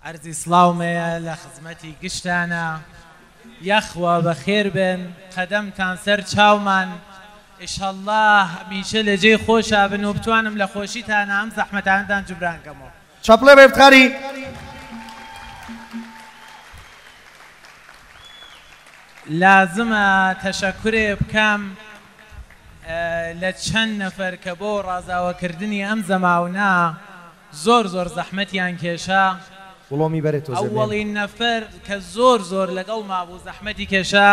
عەرزی سڵاومەیە لە خزمەتی گشتانە یاخوا بەخێر بێن قەدەمتان سەر چاومان ئیشەڵا هەمیشە لە جێی خۆشا بن و بتوانم لە خۆشیتانا ئەم زەحمەتانەتان جوبران کەمەوە. چەپڵێ بە ئیفتخاری. لازمە تەشەکورێ بکەم لە چەند نەفەر کە بۆ ڕازاوەکردنی ئەم زەماونە زۆر زۆر زەحمەتیان کێشا. وڵۆمی بەرێ تۆزێ بێن. ئەوەڵین نەفەر کە زۆر زۆر لەگەڵما بوو زەحمەتی کێشا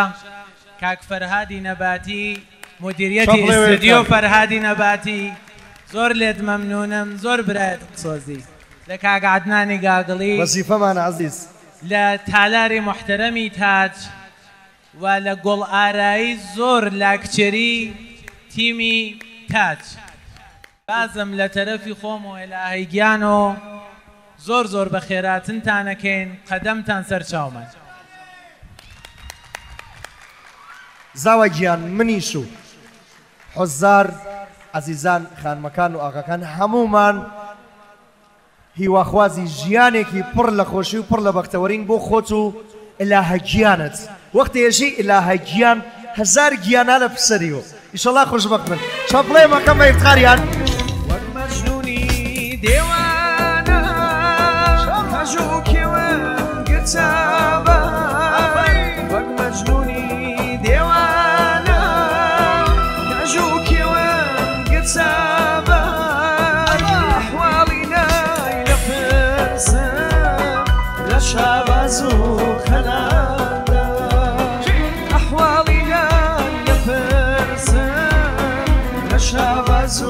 کاک فەرهادی نەباتی مودیریەتی چەپڵێ بە ئیستودیۆ ئیفتخاری. فەرهادی نەباتی زۆر لێت مەمنونم زۆر برای دڵسۆزی لە کاک عەدنانی گاگڵی. وەزیفەمانە عەزیز. لە تالاری موحتەرەمی تاج و لە گوڵ ئارایی زۆر لاکچری تیمی تاج. بازم لە تەرەفی خۆم و ئێلاهەی گیانۆ زۆر زۆر بەخێراتنتان ئەکەین قەدەمتان سەر چاومان. زاوا گیان منیش و حوزار عەزیزان خانمەکان و ئاغاکان هەموومان هیواخوازی ژیانێکی پڕ لە خۆشی و پڕ لە بەختەوەرین بۆ خۆت و ئیلاهە گیانت وەختێ ئێژی ئیلاهە گیان هەزار گیانا لە پسەریۆ ئیشەڵا خوشبەخت بن چەپڵێ مەکەم بە ئیفتخاریان. وەک مەجنوونی دێوانە کەژ و کێوم گرتە بەر وەک مەجنوونی دێوانە کەژ و کێوم گرتە بەر ئەحواڵی نای لەپرسم لە شاباز و خەلاندا ئەحواڵی نای لەپرسم لە شاباز و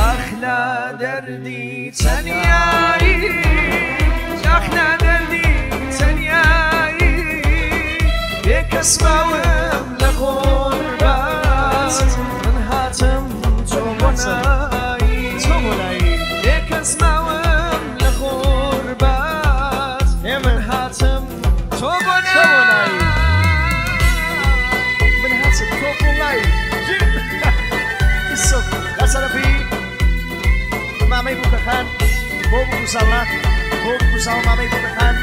ئاخ لە دەردی تەنیایی ئاخ لە دەردی تەنیایی بێکەس ماوم لە غوربەت من هاتم تۆ بۆ نایی بێکەس ماوم لە غوربەت من هاتم تۆ بۆ نایی من هاتم تۆ بۆ نایی. لەسەرفی مامەی بووکەخان بۆ بووکوساڵە بۆ بووکوساوە مامەی بووکەخان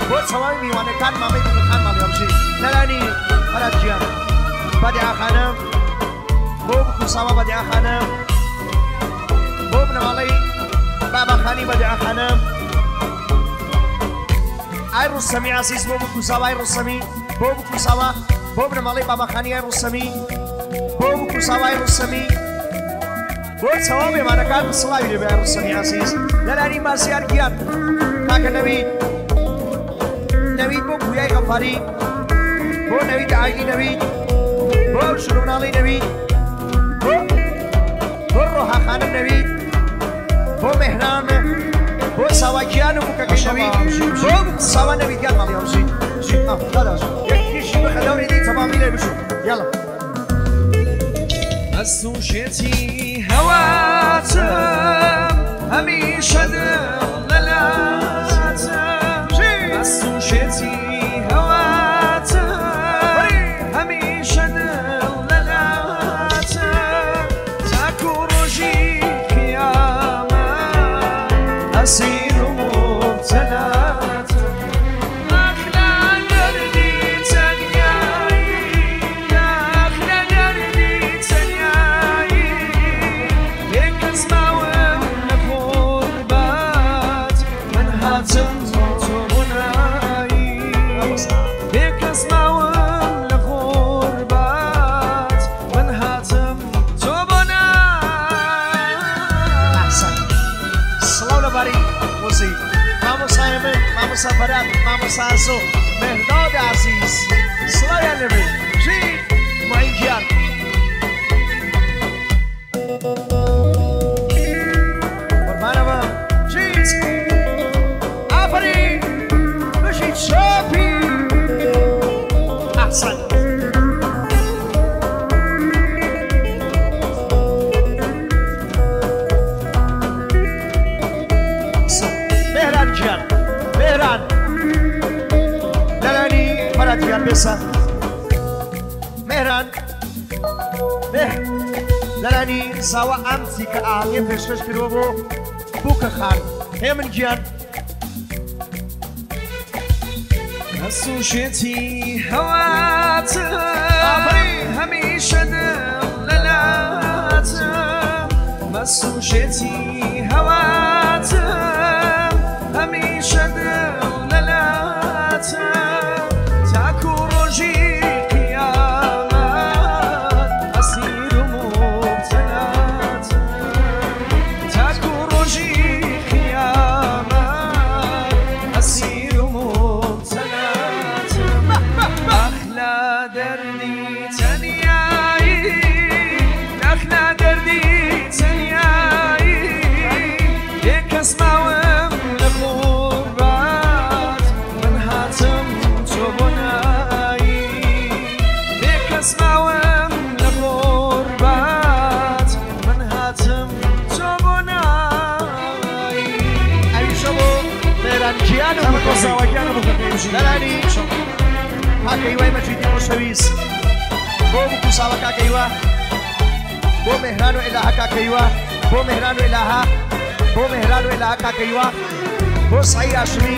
بۆ تەواوی میوانەکان مامەی بووکەخان ماڵی هەڵبژی لەلانی فەرات گیان بەدیعە خانم بۆ بووکوساوە بەدیعە خانم بۆ بنەماڵەی باباخانی بەدیعە خانم ئای ڕوسەمی عەزیز بۆ بووکوساوە ئای ڕوسەمی بۆ بووکوساوە بۆ بنەماڵەی باباخانی ئای ڕوسەمی بۆ بووکوساوە ئای ڕوسەمی بۆ تەواو مێمانەکان سڵاوی لێبێ ئای ڕوسەمی عەزیز لەلانی مازیار گیان کاکە نەوید نەوید بۆ پویای غەفاری بۆ نەوید عایلی نەوید بۆ ئەو ژن و مناڵی نەوید بۆ بۆ ڕۆها خانم نەوید بۆ مێهران بۆ ساوا گیان و بووکەکەی نەوید بۆ ساوا نەوید گیان ماڵی هەڵبژی داداش یەکیشی بخە دەوری دی تەمامی لێ بژوو یاڵا. ئەسوشێتی هەواتم هەمیشە دڵ لەلاتم ئەسوشێتی هەواتم هەمیشە دڵ لەلاتم تاکو ڕۆژی قیامەت ئەسیر و مبتەلاتم ئاخ لە دەردی تەنیایی ئاخ لە دەردی تەنیایی بێکەس ماوم لە غوربەت من هاتم تۆ بۆ نایی بێکەس ماوم لە غوربەت من هاتم تۆ بۆ نایی. ئەحسەن سڵاو لەباری موزیک مامۆسای من مامۆسا فەرات مامۆسا ئاسۆ مێهداد عەزیز سڵاویان لێبێ ژیر معین گیان قوربانەوە ژیر ئافەرین بژی چۆپی ئەحسەن. مێهران گیان مێهران لەلانی فەرات گیان بێسە مێهران مێه لەلانی ساوە ئەم تیکە ئاهەنگێ پێشکەش کردووە بۆ بووکە خان. هێمن گیان. مەسووشێتی هەواتم هەمیشە دڵ لەلاتم مەسووشێتی هەواتم هەمیشە دڵ لەلاتم تاکو ڕۆژی قیامەت ئەسیر و موبتەلاتم تاکو ڕۆژی قیامەت ئەسیر و موبتەلاتم ئەخ لە دەردی تەنیایی ئەخ لە دەردی تەنیایی بێکەس ماوم لە غوربەت من هاتم تۆ بۆ نایی بێکەس ماوم لە غوربەت من هاتم تۆ بۆ نایی. ئەویشە بۆ مێران گیان و بۆ گیان و بۆ لەلانی کاکە هیوای مەجیدی خۆشەویست بۆ بکوساوە کاکە هیوا بۆ مێهران و ئێلاهە کاکە هیوا بۆ مێهران و ئێلاهە بۆ مێهران و ئێلاهە کاکە هیوا بۆ سعید هاشمی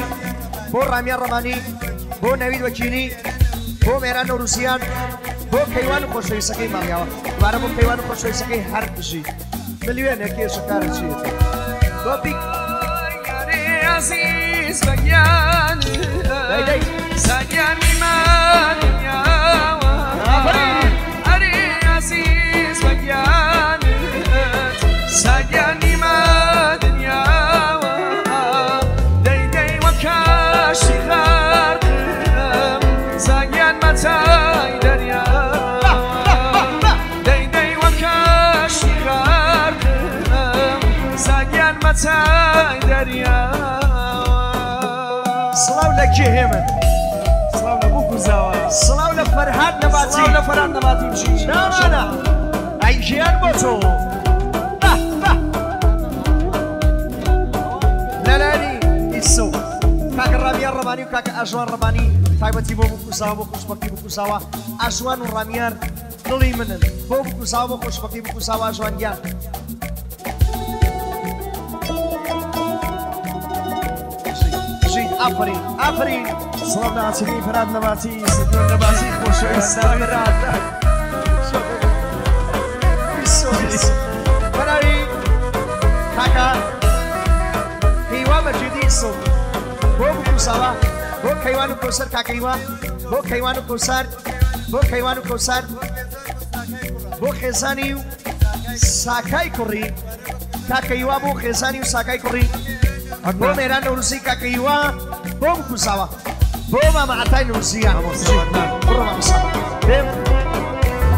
بۆ ڕامیان ڕەمانی بۆ نەوید وەکیلی بۆ مێهران نەوروسیان بۆ کەیوان و خۆشەویستەکەی ماڵیاوە. دووبارە بۆ کەیوان و خۆشەویستەکەی هەر بژی ملیۆنێک کێشەکارە چیەتی بۆ بیک یاری عەزیز بە گیانت دەی دەی زاگیانی من دنیاوە ئافەرین. ئەرێ عەزیز بە گیانت زاگیانی من دنیاوە دەی دەی وەکاشی غەرقم زاگیان مەتای دەریاوە دەی دەی وەکاشی غەرقم زاگیان مەتای دەریاوە. سڵاو لە کێ هێمن؟ سڵاو لە بوو کوزاوە سڵاو لە فەرهاد نەباتی سڵاو لە فەرهاد نەباتی بژی. ناوانە ئەی گیان بۆ تۆ لەلانی ئیسۆ کاکە ڕامیار ڕەمانی و کاکە ئاژوان ڕەمانی تایبەتی بۆ بکوساوە بۆ خۆشبەختی بکوساوە. ئاژوان و ڕامیار دڵی منن بۆ بکوساوە بۆ خۆشبەختی بکوساوە ئاژوان گیان. ژین ئافرین ئافرین. سڵاو لە عاشقی فەرهاد نەباتی سدوێن نەباتی خۆشەویستان. بەناوی کاکە هیوا مەجیدی ئیسۆ بۆ بکوساوە بۆ کەیوان و کۆسەر کاکە هیوا بۆ کەیوان و کۆسار بۆ کەیوان و کۆسار بۆ خێزانی و ساکای کوڕی کاکە هیوا بۆ خێزانی و ساکای کوڕی بۆ مێران نەوروسی کاکە هیوا بۆ بکوساوە بۆ مامە عەتای نەوروسیان. بڕۆ مامۆستا بێم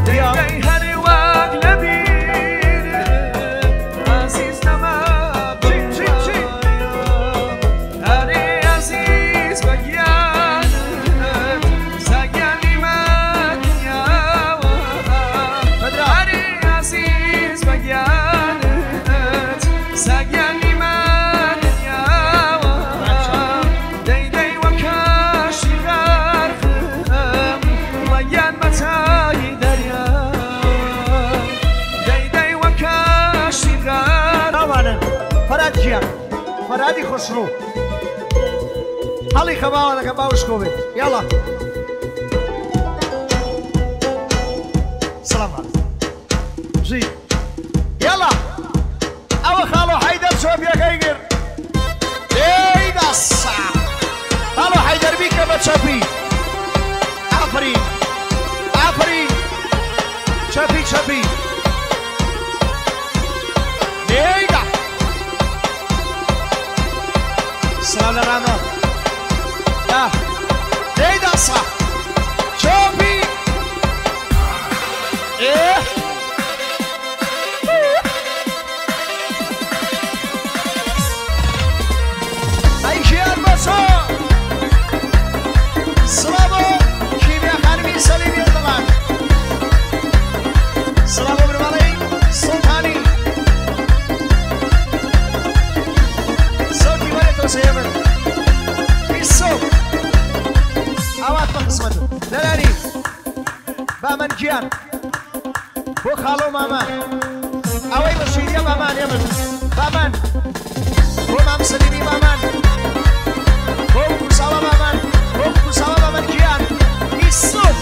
دەی هەر وەک لەبیرت عەزیز نەما چی؟ ئەرێ عەزیز بە گیانت زاگیانی من دنیاوە بەدرا ئەرێ عەزیز بە گیانت زاگیانی من دنیاوە دەی دەی وەکاشی غەرقم ڵەگیان مەتای دەریا دەی دەی وەکاشی غەرقم. ناوانن فەراد گیان فەرادی خۆشڕوو هەڵی خەباوانەکە باوشکۆ بێت. یاڵا سلام ژی یاڵا ئەوە خاڵۆ حەیدەر چۆپیەکەی گرت. ئەی دەسا خاڵۆ حەیدەر بیکە بە چەپی. ئافرین ئافرین چەپی چەپی لێیدا. سڵاو لە ڕامە لێیدا سا چەپی ئێ ئەی گیان بەسۆ. سڵاو بۆ کیمیا خانمی سەلیم یەردەڵان. سڵاو بۆ بنەماڵەی سوڵتانی. سەوتی وەرێتەوە سێ من ئیسۆ ئاوات بە خزمەتت لەلانی بامەن گیان بۆ خاڵۆ ماما ئەوەی بەشیریە بامان ئێمن بامان بۆ ماما مام سەلیمی مامان بۆ بکوساوە مامان بۆ بکوساوە مامان گیان ئیسۆف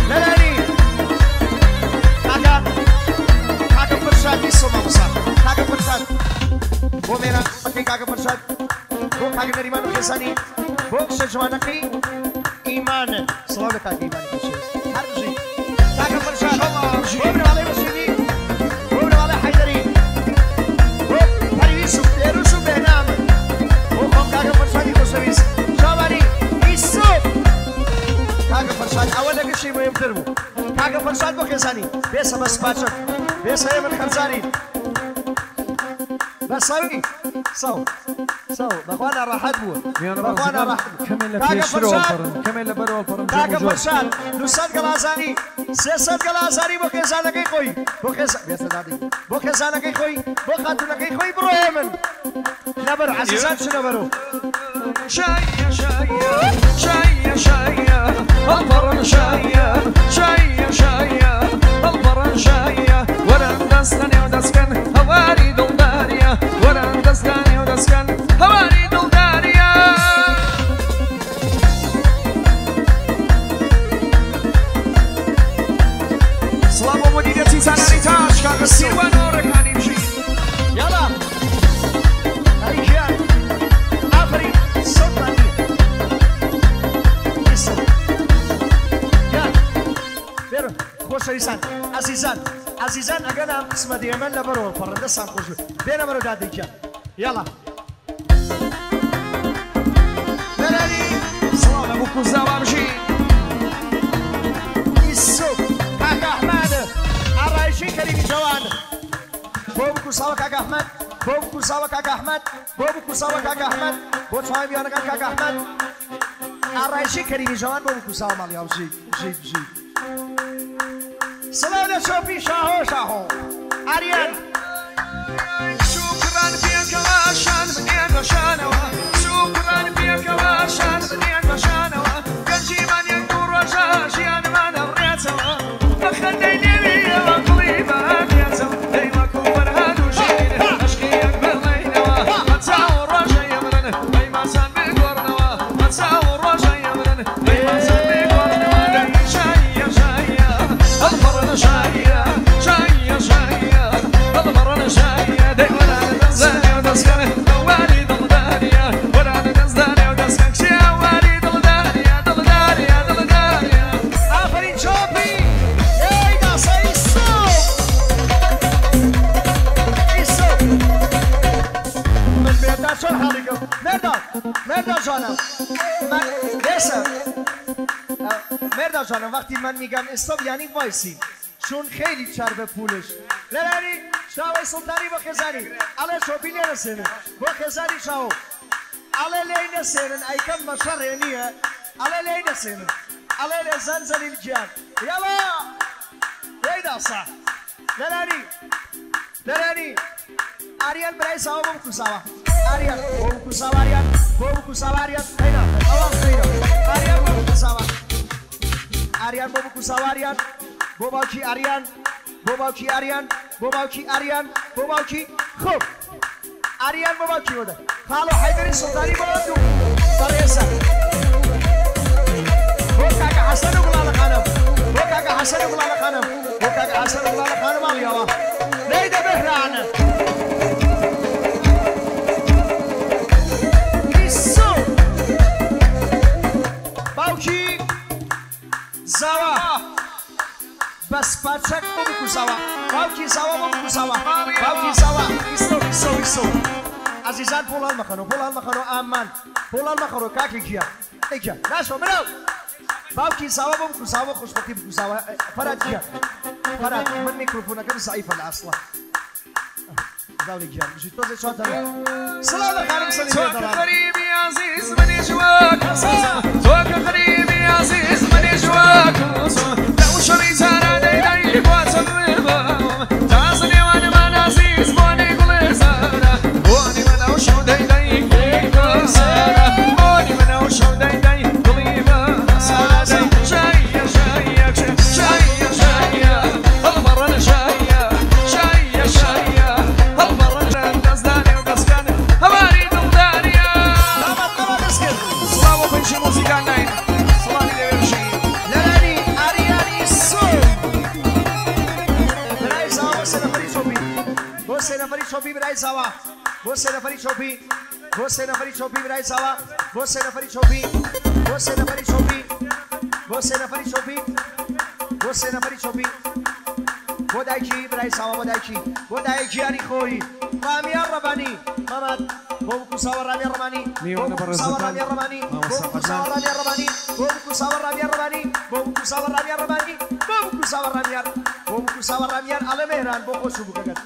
لەلانی کاکە کاکە فرشاد ئیسۆ مامۆستا کاکە فرشاد بۆ مێرانەکەی کاکە فرشاد بۆ کاکە نەریمان و خێزانی بۆ کچە جوانەکەی ئیمان سڵاو لە کاکە ئیمانی خۆشەویست هەر بژی کاکە فرشاد بۆ بنەماڵەی بەشیری بۆ بنەماڵەی حەیدەری بۆ پەرویز و پێروز و بێنام بۆ خۆم کاکە فەرشادی خۆشەویست شاوانی ئیسۆف کاکە فەرشاد ئەوە لە گشتی مهمتر بوو کاکە فەرشاد بۆ خێزانی بێسە بە سپاچەک بێسە ئێمن خەرزانی بەسەوی سەو سەو بەخوا ناڕەحەت بووە بەخوا ناڕەحەت کاکە فەرشاد کاکە فەرشاد 200 گەڵ ئازاری 300 گەڵ ئازاری بۆ خێزانەکەی خۆی بۆ بۆ خێزانەکەی خۆی بۆ خاتوونەکەی خۆی بڕۆ ئێمن لەبەر عەزیزان چ لەبەرۆ شایە شایە شایە شایە هەڵپەڕن شایە شایە شایە هەڵپەڕن شایە وەرن دەست لەنێو دەستکەن هەواری دڵداریە وەرن دەست لەنێو دەستکەن هەواری دڵداریە سڵاو بۆ مدیریەتی زانانی تاج کاکە سیروان و ڕێکانی بژی یاڵا ئەی گیان ئافەرین سەوتمان نییە ئیسۆ گیان بێرن خۆشەویستان عەزیزان عەزیزان ئەگەر ئەم قسمە دێمە لەبەرەوە پەڕن دەستان خۆش بێت بێنە بەرەو دادەی گیان یاڵا لەلانی سڵاو لە بووک و زاوا بژی ئیسۆ کاکە ئەحمەد ئارایشی کەریمی جەوان بۆ بکوساوە کاکە ئەحمەد بۆ بکوساوە کاکە ئەحمەد بۆ بکوساوە کاکە ئەحمەد بۆ چاوی میوانەکان کاکە ئەحمەد ئارایشی کەریمی جەوان بۆ بکوساوە ماڵی هاو بژی بژی بژی سڵاو لە چۆپی شاهۆ شاهۆ ئاریان شوکران پێکەوە شان بنێن بە شانەوە شوکران پێکەوە شان بنێن بە شانەوە گەنجیمان یەک دوو ڕۆژە ژیانمان ئەڕێتەوە بە خەندەی لێویەوە دڵی بەئاگێتەوە دەی وەکو فەرهاد و شیرین عەشقی یەک بڵێینەوە هەتا و ڕۆژە یەمرن پەیمانسان بگۆڕنەوە هەتا و ڕۆژە یەمرن پەیمانسان بگۆڕنەوە دەی شایە شایە هەڵپەڕن شایە شایە شایە هەڵپەڕن شایە دەی وەرانە دەستدانێ و دەستکەن هەواری دڵداریە وەرانە دەستدانێ و دەستکەن کچێ هەواری دڵداریە دڵداریە دڵداریە ئافەرین چۆپی ئەی داسە ئیسۆ ئیسۆ من مێردا چۆن حاڵی کەم مێردا مێردا جانم من بێسە مێردا جانم وەختی من میگەم ئیستۆپ یعنی وایسی چون خیلی چربە پولش لەلانی شاوەی سوڵتانی بۆ خێزانی ئەڵێ چۆپی لێ نەسێنن بۆ خێزانی شاو ئەڵێ لێی نەسێنن ئەیکەم بە شەڕێ نییە ئەڵێ لێی نەسێنن ئەڵێ لێ زەنجەلیل گیان یاڵا لێی داسا لەلانی لەلانی ئاریان برای ساوە بۆ بکوساوە ئاریان بۆ بکوساوە ئاریان بۆ بکوساوە ئاریان خەیرە ئەوە خەیرە ئاریان بۆ بکوساوە ئاریان بۆ بکوساوە ئاریان بۆ باوکی ئاریان بۆ باوکی ئاریان بۆ باوکی ئاریان بۆ باوکی خۆب ئاریان بۆ باوکی وەدە خاڵۆ حەیدەری سوڵتانی بۆ دوو بەڕێزە بۆ کاکە حەسەن و گوڵاڵە خانم بۆ کاکە حەسەن و گوڵاڵە خانم بۆ کاکە حەسەن و گوڵاڵە خانم ماڵیەوە لێی دە بێهران ئیسۆ باوکی زاوا بەس پاچەک بۆ بکوساوە باوکی زاوا بۆ بکوساوە باوکی زاوا ئیسۆ ئیسۆ ئیسۆ عەزیزان پۆڵ هەڵمەخەنۆ پۆڵ هەڵمەخەنۆ ئامان پۆڵ هەڵمەخەنۆ کاکە گیان ئەی گیان ناشۆ منەو باوکی زاوا بۆ بکوساوە خۆشبەختی بکوساوە فەرات گیان فەرات من میکرۆفۆنەکەم زەعیفە لە ئەسڵە داولی گیان بژی تۆزێ چواتەوە سڵاو لە خانم سەلیمێ تۆ کە دەڵام غەریبی عەزیز منیش وەک تۆ کە غەریبی عەزیز منیش وەک لەو شەڕی جارە دەیدای بۆتە ببم تازە نێوانمان عەزیز بۆنی گوڵێ زارە بۆنی من ئەو شەو دەیدای گوڵی بەهارە بۆنی من ئەو شەو دەیدای گوڵی بەهارە دەی شایە شایە کچێ شایە شایە هەڵبەڕن شایە شایە شایە هەڵبەڕن دەستدانێ و دەستکەن هەواری دڵ زاوا بۆ سێ نەفەری چۆپی بۆ سێ نەفەری چۆپی برای زاوا بۆ سێ نەفەری چۆپی بۆ سێ نەفەری چۆپی بۆ سێ نەفەری چۆپی بۆ سێ نەفەری چۆپی بۆ دایکی برای زاوا بۆ دایکی بۆ دایکی یاری خۆی ڕامیار ڕەبانی ماماد بۆ بکوساوە ڕامیار ڕەبانی بۆ بکوساوە ڕامیار ڕەبانی بۆ بکوساوە ڕامیار ڕەبانی بۆ بکوساوە ڕامیار ڕەبانی بۆ بکوساوە ڕامیار ڕەبانی بۆ بکوساوە ڕامیار بۆ بکوساوە ڕامیار ئەڵێ مێهران بۆ خۆش بووکەکەت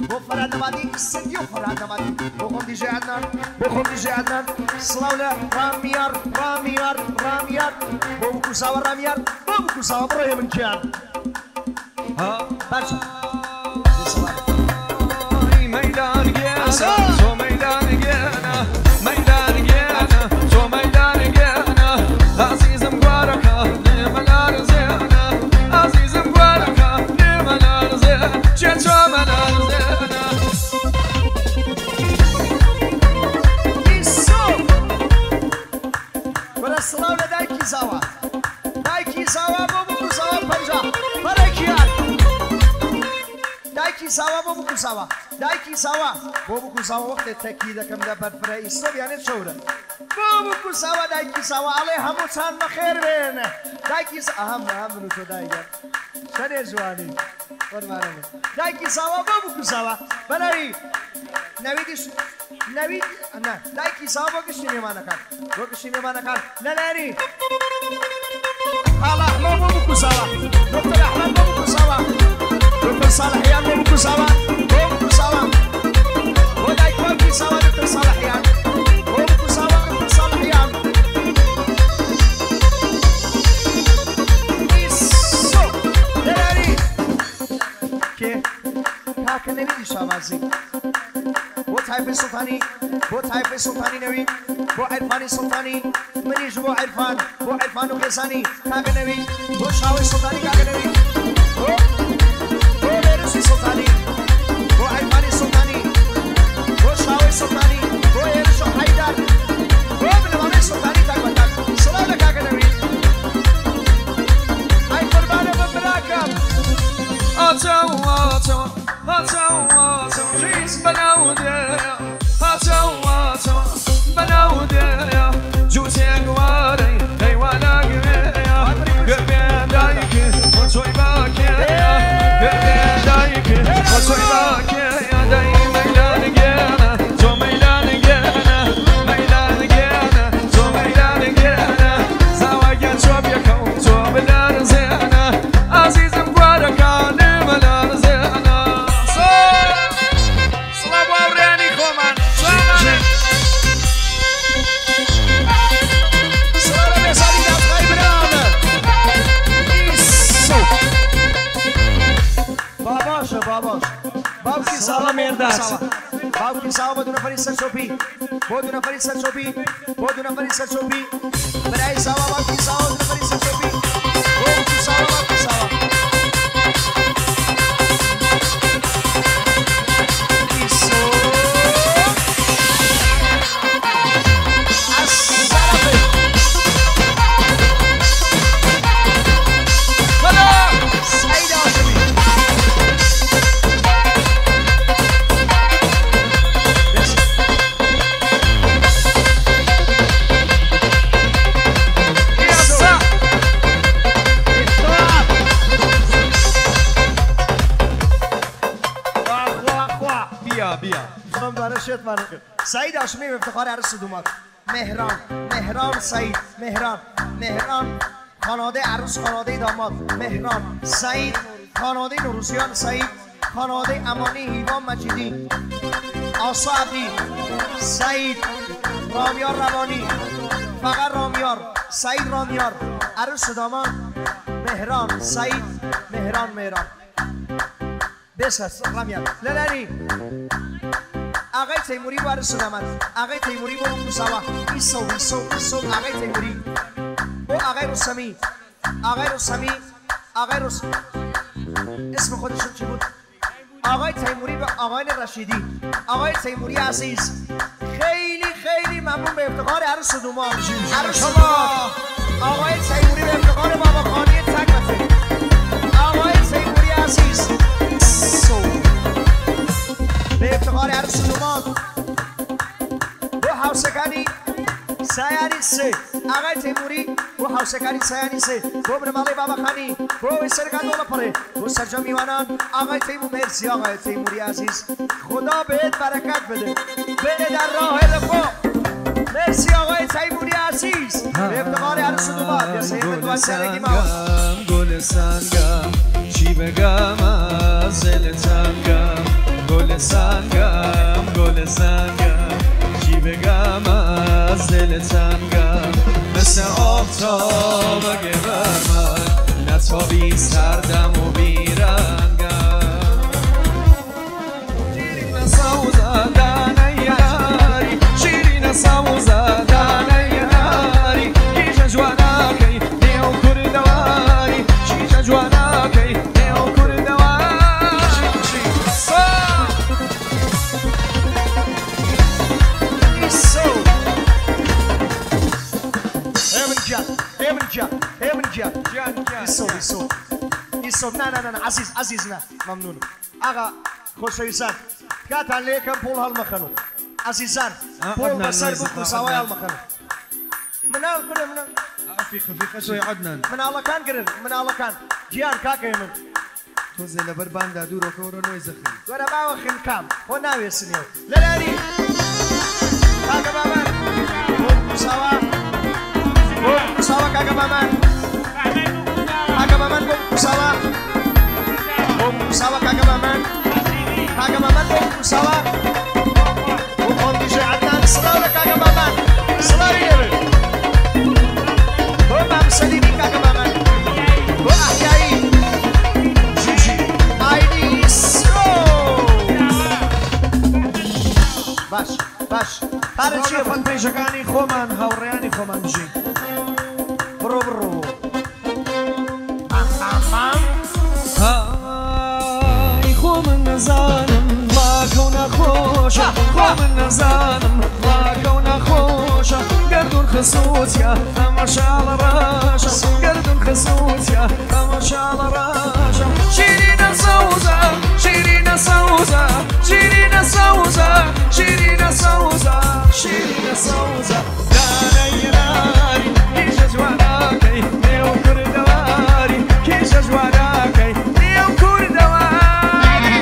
بۆ فەرهاد نەباتی سندی و فەرهاد نەباتی بۆ خۆم دیژێ عەدنان بۆ خۆم دیژێ عەدنان سڵاو لە ڕامیار ڕامیار ڕامیار بۆ بکوساوە ڕامیار بۆ بکوساوە بڕۆ هێمن کیان باشە مەیدان گیانە تۆ مەیدان گیانە مەیدان گیانە تۆ مەیدان گیانە ئازیزم گوارەکە نێمە لارزێنە ئازیزم گوارەکە نێمە لارزێنە چێ چۆمە لارزێنە وەرە سڵاو لە دایکی زاوا دایکی زاوا بۆ بکوساوە پەنجا بەرەکیان دایکی زاوا بۆ بکوساوە دایکی زاوا بۆ بکوساوە وەختێ تەکی دەکەم لە بەرفرە ئیسۆ یانێ چەورە بۆ بکوساوە دایکی زاوا ئەڵێ هەمووتان بەخێر بێن دایکی ئەهەم ئەهەم من و تۆ دایگەر چەنێ جوانی قوربانە بن دایکی زاوا بۆ بکوساوە بەناوی نەویدیش نەوید نا دایکی زاوا بۆ گشتی مێمانەکان بۆ گشتی مێمانەکان لەلایەنی خاڵ ئەحمەد بۆ بکوساوە دکتۆر ئەحمەد بۆ بکوساوە دکتۆر ساڵحیان بۆ بکوساوە بۆ بکوساوە بۆ دایک باوکی ساوا دکتۆر ساڵحیان بۆ بکوساوە دکتۆر ساڵحیان ئیسۆ لەلایەنی کێ کاکە نەویدی شابازی بۆ تایفەی سوڵتانی بۆ تایفەی سوڵتانی نەوید بۆ عیرفانی سوڵتانی منیش بۆ عیرفان بۆ عیرفان و خێزانی کاکە نەوید بۆ شاوەی سوڵتانی کاکە نەوید بۆ بۆ بێرزی سوڵتانی بۆ عیرفانی سوڵتانی بۆ شاوەی سوڵتانی بۆ هێرش و حەیدەر بۆ بنەماڵەی سوڵتانی تاک بە تاک سڵاو لە کاکە نەوید ئەی قوربانە بم براکەم ئاچەوە ئاچەوە ئاچەوە ئاچەوە ژیز بەناو دێیە ئاچەوە ئاچەوە بەناو دێیە جووتێک وارەی هەیوانە گوێیە گوێ دایک وەچۆی باکێیە گوێ دایک وەچۆی باکێیە دای مەیدان گیانە تۆ مەیدان گیانە مەیدان گیانە تۆ مەیدان گیانە زاوا گیان چۆ بێکەو تۆ بلەرزێنە ئازیزم گوارەکە نێمە لەرزێنە سڵاو بۆ هاوڕێیانی خۆمان سڵاو لە بێزاری دادگای برام ئیسۆ باباشە باباش باوکی زاوا مێرداد باوکی زاوا بۆ دوو نەفەری سەرچۆپی بۆ دوو نەفەری سەرچۆپی بۆ دوو نەفەری سەرچۆپی برای زاوا باوکی زاوا دوو نەفەری سەرچۆپی بۆ باوکی زاوا باوکی زاوا ئیسۆ ئەسەرەفێ سعید هاشمی سعید هاشمی به افتخار عروس دوماد مهران مهران سعید مهران مهران خانواده عروس خانواده داماد مهران سعید خانواده نوروزیان سعید خانواده امانی هیوا مجیدی آسا عبدی سعید رامیار روانی فقط رامیار سعید رامیار عروس داماد مهران سعید مهران مهران بس رامیار لالانی آقای تیموری با عروس داماد آقای تیموری با بکوساوا ایسو ایسو ایسو آقای تیموری با آقای رستمی آقای رستمی آقای رس اسم خودشون چی بود؟ آقای تیموری و آقای رشیدی آقای تیموری عزیز خیلی خیلی ممنون به افتخار عروس دوماد عروس دوماد آقای تیموری به افتخار بابا خانی تک و تک آقای تیموری عزیز سو به افتخار عروس دوماد بۆ هاوسەکانی سایانی سێ ئاغای تەیموری بۆ هاوسەکانی سایانی سێ بۆ بنەماڵەی بابەخانی بۆ ئەوەی سەرگان دۆڵە پەڕێ بۆ سەرجەم میوانان ئاغای تەیمور مرسی آقای تەیموری عزیز خدا بهت برکت بده بده در راه رفاه مرسی آقای تیموری عزیز به افتخار عروس دوماد گل سنگم گل سنگم چی بگم از دل تنگم گل سنگم گل سنگم چی بگم از دل تنگم مثل آفتاب اگه بر من نتابی سردم و بیرنگم شیرین سوزدن یاری شیرین سوزدن یاری کیش جواناکی نیو کردواری کیش جواناکی نیو کردواری هێمن گیان ئیسۆ ئیسۆ نا نا نا عەزیز عەزیز نا مەمنونم ئاغا خۆشەویستان تکاتان لێ یەکەم پۆڵ هەڵمەخەنەوە عەزیزان پۆڵ بەسەر بوو ساوای هەڵمەخەنەوە مناڵ کورە مناڵ فیقە شوی عەدنان مناڵەکان گرن مناڵەکان گیان کاکەی من تۆزێ لەبەر باندا دوورەکە وەرە نۆی زەخی وەرە باوە خنکام خۆ ناوێسنێەوە لەلاری کاکە بامان بۆ ساوا بۆ ساوا کاکە بامان کاکە بامان بۆ ساوا بۆ ساوا کاکە بامان کاکە بامان بۆ ساوا بۆ خۆم دیژێ عەدنان سڵاو لە کاکە بامان سڵاوی لێبن بۆ مام سەلیمی کاکە بامان بۆ ئەحیایی ژیژی ئاینی سرۆ باش باش پارە چییە فەنپەیژەکانی خۆمان هاوڕێیانی خۆمان بژین بڕۆ بڕۆ ئای خۆ من نەزانم ڵاکە و نەخۆشە خۆ من نەزانم ڵاکە و نەخۆشە گەردوون خسووتیە ئەمە شاڵە ڕەشە گەردوون خسووتیە ئەمە شاڵە ڕەشە شیرینە سەوزە شیرینە سەوزە شیرینە سەوزە شیرینە سەوزە شیرینە سەوزە دانەی ناری کیژە جوانەکەی نێو کوردەواری کیژە جوانەکەی نێو کوردەواری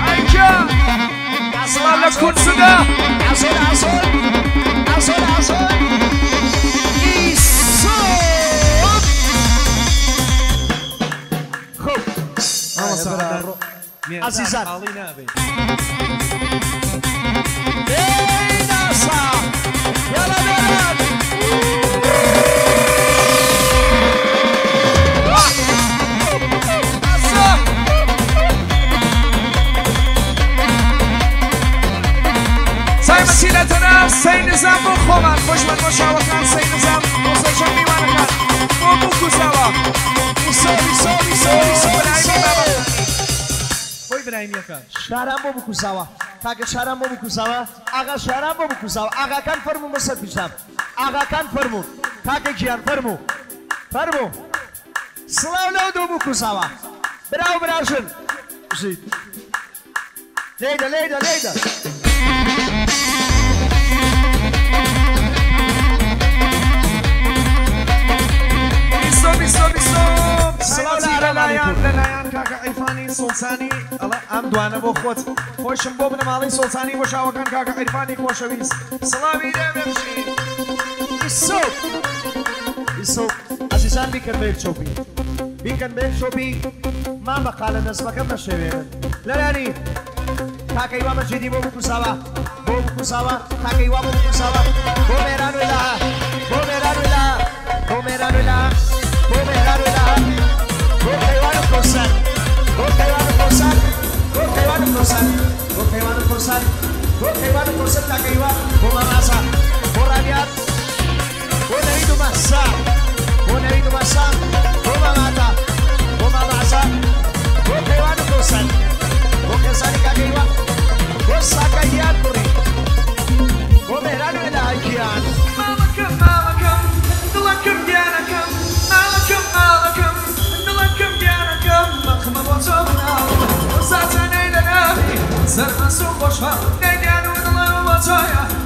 ئایکە سڵاو لە کوردسودا عەسۆل عەسۆل عەسۆل عەسۆل ئیسۆ خب عەزیزان ئەی ناسا یاڵا بێران سای لە سەی نزام بۆ خۆمان خۆشمان بۆ شاوەکان سەی نزام بۆ سەرجەم میوانەکان بۆ بووک و زاوا بۆی برایمیەکان شاران بۆ بووک و زاوا کاکە شاران بۆ بووک و زاوا ئاغا شاران بۆ بووک و زاوا ئاغاکان فەرموو بەسەر پیشان ئاغاکان فەرموو کاکە گیان فەرموو فەرموو سڵاو لەو دوو بووک و زاوا برا و براژن بژیت لێیدە لێیدە لێیدە لەلایەن کاکە عیرفانی سوڵتانی ئەڵێ ئەم دوانە بۆ خۆت خۆشم بۆ بنەماڵەی سوڵتانی بۆ شاوەکان کاکە عیرفانی خۆشەویست سڵاوی لێ بێبژین ئیسۆ ئیسۆ عەزیزان بیکەن بە یەک چۆپی بیکەن بە یەک چۆپی مامە قالە نەزمەکەم نەشێوێنن لەلانی کاکە هیوا مەجیدی بۆ بکوساوە بۆ بکوساوە کاکە هیوا بۆ بکوساوە بۆ مێران و ئیلاهە بۆ مێران و ئیلاهە بۆ مێران و ئیلاهە بۆ مێران و ئیلاهە بۆ کەیوان و کۆسەر بۆ کەیوان و کۆسەر بۆ کەیوان و کۆسەر بۆ کەیوان و کۆسەر بۆ کەیوان و کۆسەر کاکە هیوا بۆ مامازا بۆ ڕابیات بۆ نەوید و مەهسا بۆ نەوید و مەهسا بۆ ماماتا بۆ مامازا بۆ کەیوان و کۆسەر بۆ خێزانی کاکە هیوا بۆ ساکە گیان بڕی بۆ مێران و ئیلاهە گیان ماڵەکەم ماڵەکەم دڵەکەم گیانەکەم ماڵەکەم ماڵەکەم دڵەکەم گیانەکەم مەخمە بۆ تۆ مناڵم ساتانەی لە ناوی سەرمەست و خۆشحاڵ دەنگیان و دڵم بەچایە.